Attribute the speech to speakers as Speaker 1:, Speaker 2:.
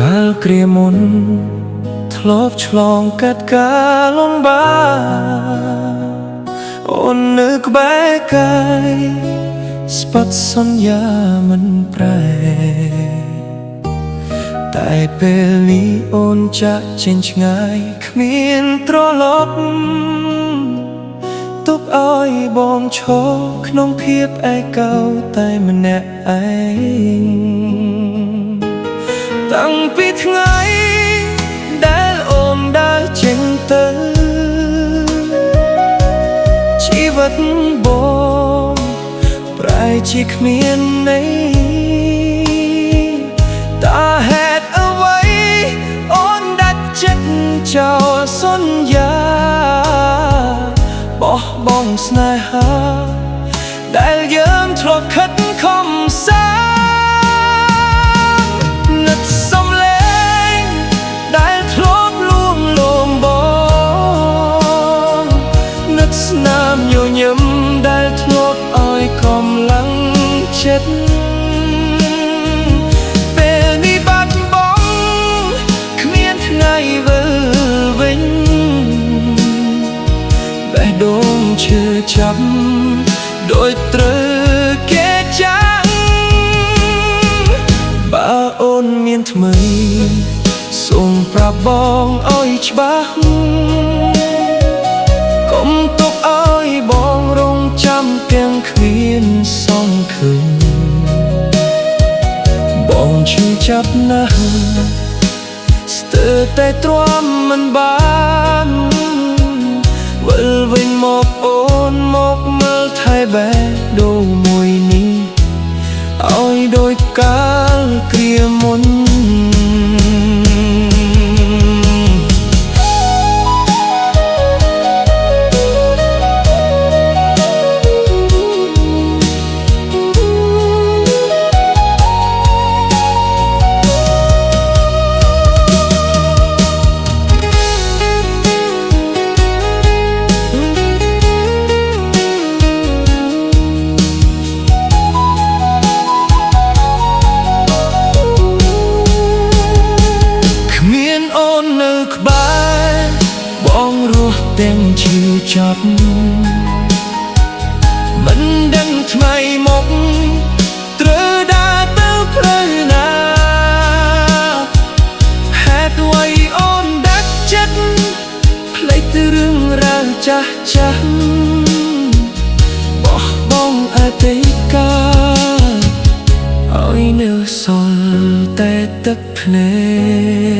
Speaker 1: កាលគ្រាមុនធ្លាប់ឆ្លងកាត់ការលំបាកអូននៅក្បែរកាយស្បត់សន្យាមិនប្រែតែពេលនេះអូនចាក់ចេញឆ្ងាយគ្មានត្រឡប់ទុកឲ្យបងឈរក្នុងភាពឯកោតែម្នាក់ឯង តាំងពីថ្ងៃដែលអូនដើរចេញទៅជីវិតបងប្រែជាគ្មានន័យតើហេតុអ្វីអូនដាច់ចិត្តចោលសន្យាបោះបង់ស្នេហាដែលយើងធ្លាប់ខិតខំសាង នឹកសំលេងដែលធ្លាប់លួងលោមបងនឹកស្នាមញញឹមដែលធ្លាប់ឲ្យកម្លាំងចិត្តពេលនេះបាត់បង់គ្មានថ្ងៃវិលវិញបេះដូងឈឺចាប់ដោយត្រូវគេចាំង បើអូនមានថ្មីសូមប្រាប់បងឲ្យច្បាស់កុំទុកឲ្យបងរងចាំទាំងគ្មានសង្ឃឹមបងឈឺចាប់ណាស់ស្ទើរតែទ្រាំមិនបានវិលវិញមកអូនមកមើលថែបេះដូងមួយនេះ ឲ្យដោយកាលគ្រាមុនគ្មានអូននៅក្បែរបងរស់ទាំងឈឺចាប់មិនដឹងថ្ងៃមុខត្រូវដើរទៅផ្លូវណាហេតុអ្វីអូនដាច់ចិត្តភ្លេចរឿងរ៉ាវចាស់ចាស់បោះបង់អតីតកាលឲ្យនៅសល់តែទឹកភ្នែ